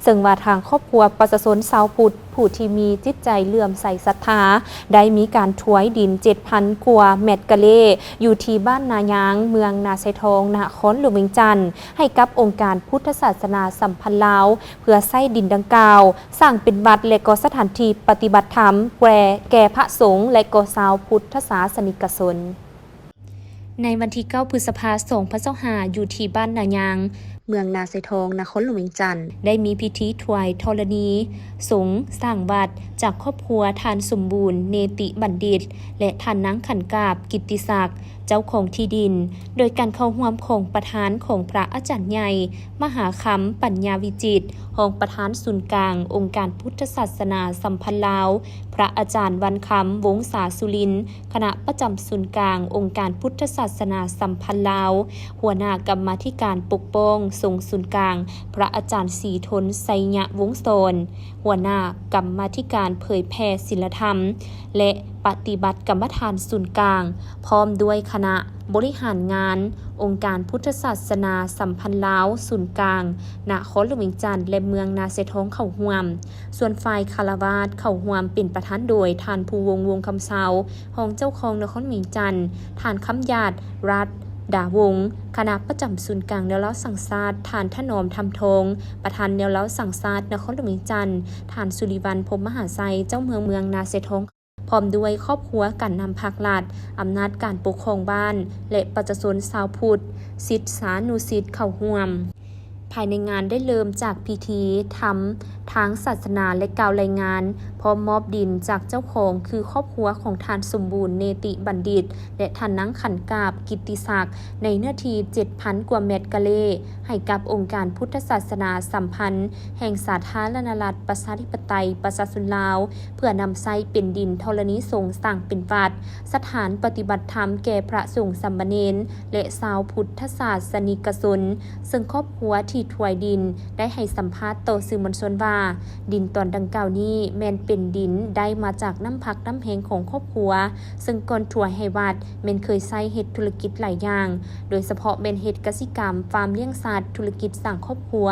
ເຊິ່ງວ່າທາງຄອບຄົວປະຊາຊົນຊາວພຸດ ຜູ້ທີ່ມີຈິດໃຈເຫຼື້ອມໃສສັດທາ ໄດ້ມີການຖວາຍດິນເຈັດພັນກວ່າແມັດກາເລ ຢູ່ທີ່ບ້ານນາຍາງ ເມືອງນາຊາຍທອງ ນະຄອນຫຼວງວຽງຈັນ ໃຫ້ກັບອົງການພຸດທະສາສະໜາສຳພັນລາວ ເພື່ອໃຊ້ດິນດັ່ງກ່າວ ສ້າງເປັນວັດ ແລະ ກໍສະຖານທີ່ປະຕິບັດທຳແກ່ ແກ່ພະສົງ ແລະ ກໍຊາວພຸດທະສາສະນິກະຊົນ. ໃນວັນທີເກົ້າ ພຶດສະພາ ສອງພັນຊາວຫ້າ ຢູ່ທີ່ບ້ານນາຍາງ ເມືອງນາຊາຍທອງ ນະຄອນຫຼວງວຽງຈັນ ໄດ້ມີພິທີຖວາຍທໍລະນີສົງສ້າງວັດ ຈາກຄອບຄົວທ່ານສົມບູນ ເນຕິບັນດິດ ແລະ ທ່ານນາງຂັນກາບ ກິດຕິສັກ ເຈົ້າຂອງທີ່ດິນ ໂດຍການເຂົ້າຮ່ວມຂອງປະທານຂອງພະອາຈານໃຫຍ່ ມະຫາຄຳ ປັນຍາວິຈິດ ຮອງປະທານສູນກາງອົງການພຸດທະສາສະໜາສຳພັນລາວ, ພະອາຈານວັນຄຳ ວົງສາສຸລິນ ຄະນະປະຈຳສູນກາງອົງການພຸດທະສາສະໜາສຳພັນລາວ, ຫົວໜ້າກຳມາທິການປົກປ້ອງສົງສູນກາງ ພະອາຈານສີທົນ ໄຊຍະວົງສອນ ຫົວໜ້າກຳມາທິການເຜີຍແຜ່ສິນລະທຳ ແລະ ປະຕິບັດກຳມະຖານສູນກາງ ພ້ອມດ້ວຍຄະນະບໍລິຫານງານອົງການພຸດທະສາສະໜາສຳພັນລາວສູນກາງ ນະຄອນຫຼວງວຽງຈັນ ແລະ ເມືອງນາຊາຍທອງເຂົ້າຮ່ວມ. ສ່ວນຝ່າຍຄາລະວາດເຂົ້າຮ່ວມເປັນປະທານໂດຍ ທ່ານ ພູວົງ ວົງຄຳເຊົາ ຮອງເຈົ້າຄອງນະຄອນຫຼວງວຽງຈັນ, ທ່ານ ຄຳຢາດ ລັດດາວົງ ຄະນະປະຈຳສູນກາງແນວລາວສ້າງຊາດ, ທ່ານ ຖະໜອມ ທຳທອງ ປະທານແນວລາວສ້າງຊາດນະຄອນຫຼວງວຽງຈັນ, ທ່ານ ສຸລິວັນ ພົມມະຫາໄຊ ເຈົ້າເມືອງເມືອງນາຊາຍທອງ ພ້ອມດ້ວຍຄອບຄົວ, ການນຳພັກລັດ, ອຳນາດການປົກຄອງບ້ານ ແລະ ປະຊາຊົນຊາວພຸດ, ສິດສານຸສິດເຂົ້າຮ່ວມ. ພາຍໃນງານໄດ້ເລີ່ມຈາກພິທີທຳທາງສາສະໜາ ແລະ ກ່າວລາຍງານ ພ້ອມມອບດິນຈາກເຈົ້າຂອງ ຄືຄອບຄົວຂອງທ່ານສົມບູນ ເນຕິບັນດິດ ແລະ ທ່ານນາງຂັນກາບ ກິດຕິສັກ ໃນເນື້ອທີ່ເຈັດພັນກວ່າແມັດກາເລ ໃຫ້ກັບອົງການພຸດທະສາສະໜາສຳພັນແຫ່ງສາທາລະນະລັດ ປະຊາທິປະໄຕ ປະຊາຊົນລາວ ເພື່ອນຳໃຊ້ເປັນດິນທໍລະນີສົງສ້າງເປັນວັດ, ສະຖານປະຕິບັດທຳແກ່ພະສົງສາມະເນນ ແລະ ຊາວພຸດທະສາສະນິກະຊົນ, ເຊິ່ງຄອບຄົວທີ່ຖວາຍດິນໄດ້ໃຫ້ສຳພາດຕໍ່ສື່ມວນຊົນວ່າ ດິນຕອນດັ່ງກ່າວນີ້ແມ່ນເປັນດິນໄດ້ມາຈາກນ້ຳພັກນ້ຳແຮງຂອງຄອບຄົວ, ເຊິ່ງກ່ອນຖວາຍໃຫ້ວັດແມ່ນເຄີຍໃຊ້ເຮັດທຸລະກິດຫຼາຍຢ່າງ, ໂດຍສະເພາະແມ່ນເຮັດກະສິກຳ, ຟາມລ້ຽງສັດ, ທຸລະກິດສ້າງຄອບຄົວ,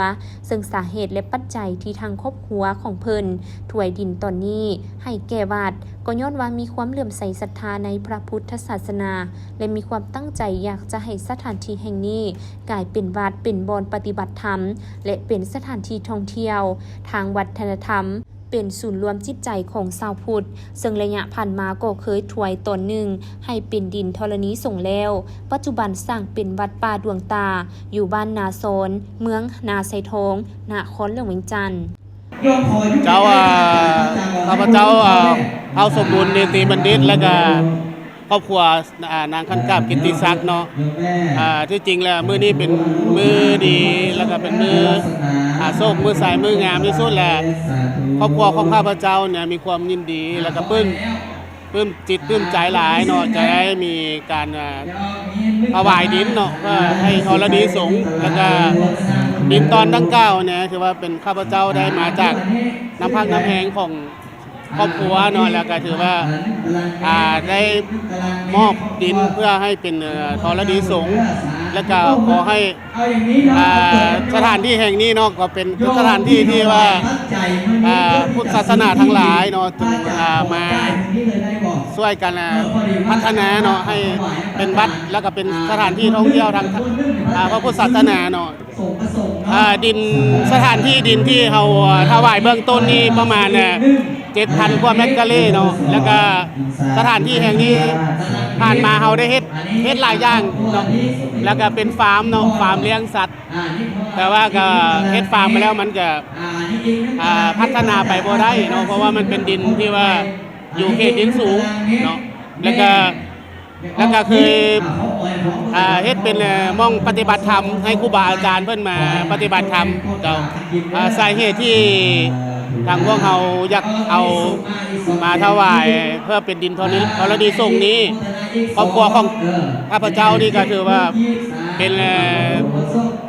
ເຊິ່ງສາເຫດ ແລະ ປັດໄຈທີ່ທາງຄອບຄົວຂອງເພິ່ນຖວາຍດິນຕອນນີ້ໃຫ້ແກ່ວັດ ກໍຍ້ອນວ່າມີຄວາມເຫຼື້ອມໃສສັດທາໃນພະພຸດທະສາສະໜາ ແລະ ມີຄວາມຕັ້ງໃຈຢາກຈະໃຫ້ສະຖານທີ່ແຫ່ງນີ້ກາຍເປັນວັດ, ເປັນບ່ອນປະຕິບັດທຳ ແລະ ເປັນສະຖານທີ່ທ່ອງທ່ຽວທາງວັດທະນະທຳ, ເປັນສູນລວມຈິດໃຈຂອງຊາວພຸດ, ເຊິ່ງໄລຍະຜ່ານມາກໍເຄີຍຖວາຍຕອນໜຶ່ງໃຫ້ເປັນດິນທໍລະນີສົງແລ້ວ, ປັດຈຸບັນສ້າງເປັນວັດປ່າດວງຕາ ຢູ່ບ້ານນາຊອນ ເມືອງນາຊາຍທອງ ນະຄອນຫຼວງວຽງຈັນ. ເຈົ້າ ອາ ຂ້າພະເຈົ້າ ອາ ທ້າວສົມບູນ ເນຕິບັນດິດ ແລະກະຄອບຄົວ ອາ ນາງຂັນກາບ ກິດຕິສັກເນາະ ອາ ທີ່ຈິງແລ້ວມື້ນີ້ເປັນມື້ດີ ແລະກະເປັນມື້ ອາ ໂຊກ ມື້ໃສ ມື້ງາມທີ່ສຸດ ແລະຄອບຄົວຂອງຂ້າພະເຈົ້າເນຍມີຄວາມຍິນດີ ແລະກະປຶ້ມ ປຶ້ມຈິດປຶ້ມໃຈຫຼາຍເນາະ ຈະໄດ້ມີການ ອາ ຖວາຍດິນເນາະ ເພື່ອໃຫ້ທໍລະນີສົງ ແລ້ວກະດິນຕອນດັ່ງກ່າວເນຍ ຖືວ່າເປັນຂ້າພະເຈົ້າໄດ້ມາຈາກນ້ຳພັກນ້ຳແຮງຂອງຄອບຄົວເນາະ ແລ້ວກະຖືວ່າ ອາ ໄດ້ມອບດິນເພື່ອໃຫ້ເປັນ ເອີ ທໍລະນີສົງ ແລ້ວກະຂໍໃຫ້ ອ່າ ສະຖານທີ່ແຫ່ງນີ້ເນາະ ກໍເປັນສະຖານທີ່ທີ່ວ່າ ອ່າ ພຸດທະສາສະໜາທັງຫຼາຍເນາະ ອ່າ ມາຊ່ວຍກັນ ອ່າ ພັດທະນາເນາະ ໃຫ້ເປັນວັດ ແລ້ວກໍເປັນສະຖານທີ່ທ່ອງທ່ຽວທາງ ອ່າ ພະພຸດທະສາສະໜາເນາະ. ອ່າ ດິນ ສະຖານທີ່ດິນທີ່ເຮົາຖວາຍເບື້ອງຕົ້ນນີ້ປະມານ ອ່າ ເຈັດພັນກວ່າແມັດກາເລເນາະ ແລ້ວກໍສະຖານທີ່ແຫ່ງນີ້ຜ່ານມາເຮົາໄດ້ເຮັດ ເຮັດຫຼາຍຢ່າງເນາະ ແລ້ວກໍເປັນຟາມເນາະ ຟາມລ້ຽງສັດ ແຕ່ວ່າກໍເຮັດຟາມມາແລ້ວມັນກໍ ອ່າ ພັດທະນາໄປບໍ່ໄດ້ເນາະ ເພາະວ່າມັນເປັນດິນທີ່ວ່າຢູ່ເຂດດິນສູງເນາະ ແລ້ວກໍ ແລ້ວກໍເຄີຍ ອ່າ ເຮັດເປັນ ເອີ ໝ່ອງປະຕິບັດທຳ ໃຫ້ຄູບາອາຈານເພິ່ນມາປະຕິບັດທຳເຈົ້າ. ອ່າ ສາເຫດທີ່ທາງພວກເຮົາຢາກເອົາມາຖວາຍເພື່ອເປັນດິນທໍລະນີສົງນີ້ ຄອບຄົວຂອງຂ້າພະເຈົ້ານີ້ກໍຖືວ່າເປັນ ເອີ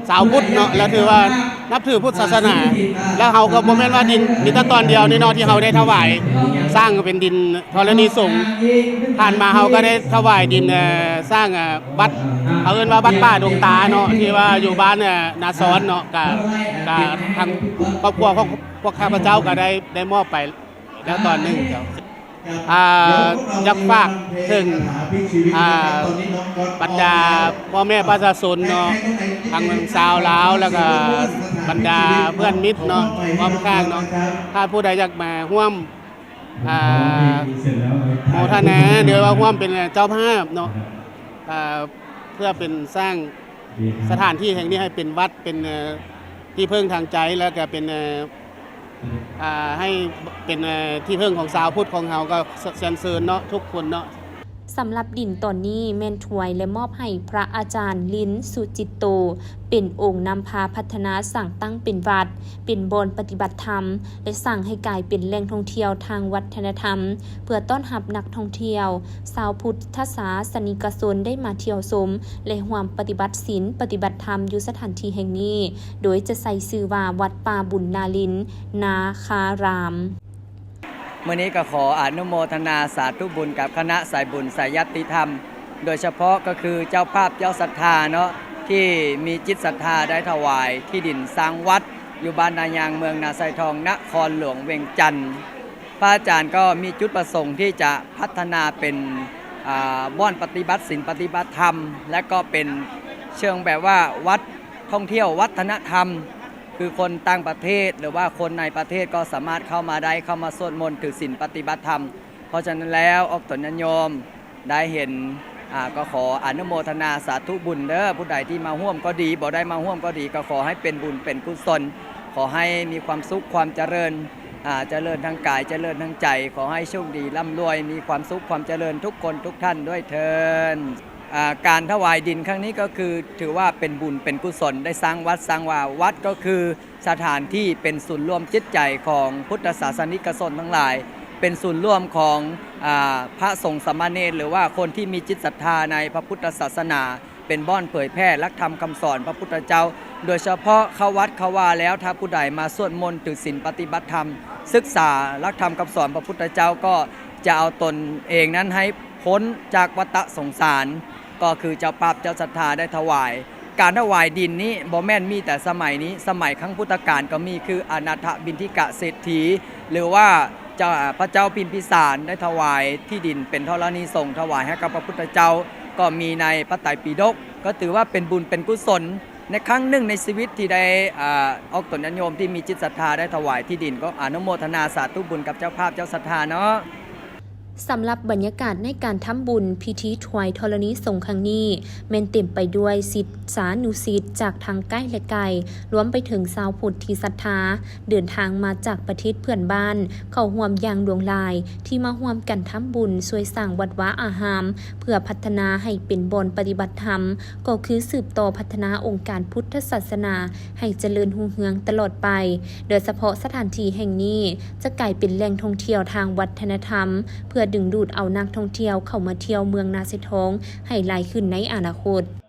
ຊາວພຸດເນາະ ແລະ ຖືວ່າ ນັບຖືພຸດສາສະໜາ ແລ້ວເຮົາກໍບໍ່ແມ່ນວ່າດິນມີແຕ່ຕອນດຽວນີ້ເນາະ ທີ່ເຮົາໄດ້ຖວາຍສ້າງເປັນດິນທໍລະນີສົງ. ຜ່ານມາເຮົາກໍໄດ້ຖວາຍດິນ ເອີ ສ້າງ ເອີ ວັດ ເຂົາເອີ້ນວ່າວັດປ່າດົງຕາເນາະ ທີ່ວ່າຢູ່ບ້ານ ເອີ ນາຊອນເນາະ ກະ ກະທາງຄອບຄົວຂອງພວກຂ້າພະເຈົ້າກໍໄດ້ ໄດ້ມອບໄປ ແລ້ວຕອນໜຶ່ງເຈົ້າ ອ່າ ຢາກຝາກເຖິງ ອ່າ ບັນດາພໍ່ແມ່ປະຊາຊົນເນາະ ທັງຊາວລາວ ແລ້ວກະບັນດາເພື່ອນມິດເນາະ ພ້ອມຂ້າງເນາະ ຖ້າຜູ້ໃດຢາກມາຮ່ວມ ອ່າ ໂມທະນາ ຫຼືວ່າຮ່ວມເປັນເຈົ້າພາບເນາະ ອ່າ ເພື່ອເປັນສ້າງ ສະຖານທີ່ແຫ່ງນີ້ໃຫ້ເປັນວັດ ເປັນ ເອີ ທີ່ເພິ່ງທາງໃຈ ແລ້ວກະເປັນ ເອີ ອ່າ ໃຫ້ເປັນ ເອີ ທີ່ເພິ່ງຂອງຊາວພຸດຂອງເຮົາ ກໍ ສ- ເຊີນເນາະ ທຸກຄົນເນາະ. ສຳລັບດິນຕອນນີ້ແມ່ນຖວາຍ ແລະ ມອບໃຫ້ພະອາຈານ ລິນ ສຸຈິດໂຕ ເປັນອົງນຳພາພັດທະນາສ້າງຕັ້ງເປັນວັດ ເປັນບ່ອນປະຕິບັດທຳ ແລະ ສ້າງໃຫ້ກາຍເປັນແຫຼ່ງທ່ອງທ່ຽວທາງວັດທະນະທຳ ເພື່ອຕ້ອນຮັບນັກທ່ອງທ່ຽວ ຊາວພຸດທະສາສະນິກະຊົນໄດ້ມາທ່ຽວຊົມ ແລະ ຮ່ວມປະຕິບັດສິນປະຕິບັດທຳຢູ່ສະຖານທີ່ແຫ່ງນີ້ ໂດຍຈະໃຊ້ຊື່ວ່າ ວັດປ່າບຸນນາລິນນາຄາຣາມ. ມື້ນີ້ກໍຂໍອະນຸໂມທະນາສາທຸບຸນກັບຄະນະສາຍບຸນສາຍຍາດຕິທຳ ໂດຍສະເພາະກໍຄືເຈົ້າພາບເຈົ້າສັດທາເນາະ ທີ່ມີຈິດສັດທາໄດ້ຖວາຍທີ່ດິນສ້າງວັດ ຢູ່ບ້ານນາຍາງ ເມືອງນາຊາຍທອງ ນະຄອນຫຼວງວຽງຈັນ. ພະອາຈານກໍມີຈຸດປະສົງທີ່ຈະພັດທະນາເປັນ ອ່າ ບ່ອນປະຕິບັດສິນປະຕິບັດທຳ ແລະ ກໍເປັນເຊີງແບບວ່າວັດທ່ອງທ່ຽວວັດທະນະທຳ ຄືຄົນຕ່າງປະເທດ ຫຼືວ່າຄົນໃນປະເທດກໍສາມາດເຂົ້າມາໄດ້ ເຂົ້າມາສວດມົນຖືສິນປະຕິບັດທຳ. ເພາະສະນັ້ນແລ້ວ ອອກຕົນຍາດໂຍມ ໄດ້ເຫັນ ອ່າ ກໍຂໍອະນຸໂມທະນາສາທຸບຸນເດີ້ ຜູ້ໃດທີ່ມາຮ່ວມກໍດີ ບໍ່ໄດ້ມາຮ່ວມກໍດີ ກໍຂໍໃຫ້ເປັນບຸນເປັນກຸສົນ ຂໍໃຫ້ມີຄວາມສຸກຄວາມຈະເລີນ ອ່າ ຈະເລີນທາງກາຍ ຈະເລີນທາງໃຈ ຂໍໃຫ້ໂຊກດີ ລ່ຳລວຍ ມີຄວາມສຸກຄວາມຈະເລີນທຸກຄົນທຸກທ່ານດ້ວຍເທີ້ນ. ອ່າ ການຖວາຍດິນຄັ້ງນີ້ກໍຄືຖືວ່າເປັນບຸນເປັນກຸສົນ ໄດ້ສ້າງວັດສ້າງວາ ວັດກໍຄື ສະຖານທີ່ເປັນສູນລວມຈິດໃຈຂອງພຸດທະສາສະນິກະຊົນທັງຫຼາຍ ເປັນສູນລວມຂອງ ອາ ພະສົງສາມະເນນ ຫຼືວ່າຄົນທີ່ມີຈິດສັດທາໃນພະພຸດທະສາສະໜາ ເປັນບ່ອນເຜີຍແຜ່ຫຼັກທຳຄຳສອນພະພຸດທະເຈົ້າ. ໂດຍສະເພາະເຂົ້າວັດເຂົ້າວາແລ້ວ ຖ້າຜູ້ໃດມາສວດມົນຖືສິນປະຕິບັດທຳ ສຶກສາຫຼັກທຳຄຳສອນພະພຸດທະເຈົ້າ ກໍຈະເອົາຕົນເອງນັ້ນໃຫ້ພົ້ນຈາກວັດຕະສົງສານ. ກໍຄືເຈົ້າພາບເຈົ້າສັດທາໄດ້ຖວາຍ. ການຖວາຍດິນນີ້ບໍ່ແມ່ນມີແຕ່ສະໄໝນີ້, ສະໄໝຄັ້ງພຸດທະການກໍມີ ຄືອະນາຖະບິນທິກະເສດຖີ ຫຼືວ່າເຈົ້າ ພະເຈົ້າພິມພິສານໄດ້ຖວາຍທີ່ດິນເປັນທໍລະນີສົງ ຖວາຍໃຫ້ກັບພະພຸດທະເຈົ້າ ກໍມີໃນພະໄຕປິດົກ. ກໍຖືວ່າເປັນບຸນເປັນກຸສົນໃນຄັ້ງໜຶ່ງໃນຊີວິດທີ່ໄດ້ ອາ ອອກຕົນຍາດໂຍມທີ່ມີຈິດສັດທາໄດ້ຖວາຍທີ່ດິນ ກໍອະນຸໂມທະນາສາທຸບຸນກັບເຈົ້າພາບເຈົ້າສັດທາເນາະ. ສຳລັບບັນຍາກາດໃນການທຳບຸນພິທີຖວາຍທໍລະນີສົງຄັ້ງນີ້ ແມ່ນເຕັມໄປດ້ວຍສິດສານຸສິດຈາກທັງໃກ້ ແລະ ໄກ, ລວມໄປເຖິງຊາວພຸດທີ່ສັດທາເດີນທາງມາຈາກປະເທດເພື່ອນບ້ານ ເຂົ້າຮ່ວມຢ່າງຫຼວງຫຼາຍ ທີ່ມາຮ່ວມກັນທຳບຸນຊ່ວຍສ້າງວັດວາອາຮາມ ເພື່ອພັດທະນາໃຫ້ເປັນບ່ອນປະຕິບັດທຳ ກໍຄືສືບຕໍ່ພັດທະນາອົງການພຸດທະສາສະໜາ ໃຫ້ຈະເລີນຮຸ່ງເຮືອງຕະຫຼອດໄປ, ໂດຍສະເພາະສະຖານທີ່ແຫ່ງນີ້ຈະກາຍເປັນແຫຼ່ງທ່ອງທ່ຽວທາງວັດທະນະທຳ ເພື່ອດຶງດູດເອົານັກທ່ອງທ່ຽວເຂົ້າມາທ່ຽວເມືອງນາຊາຍທອງໃຫ້ຫຼາຍຂຶ້ນໃນອະນາຄົດ.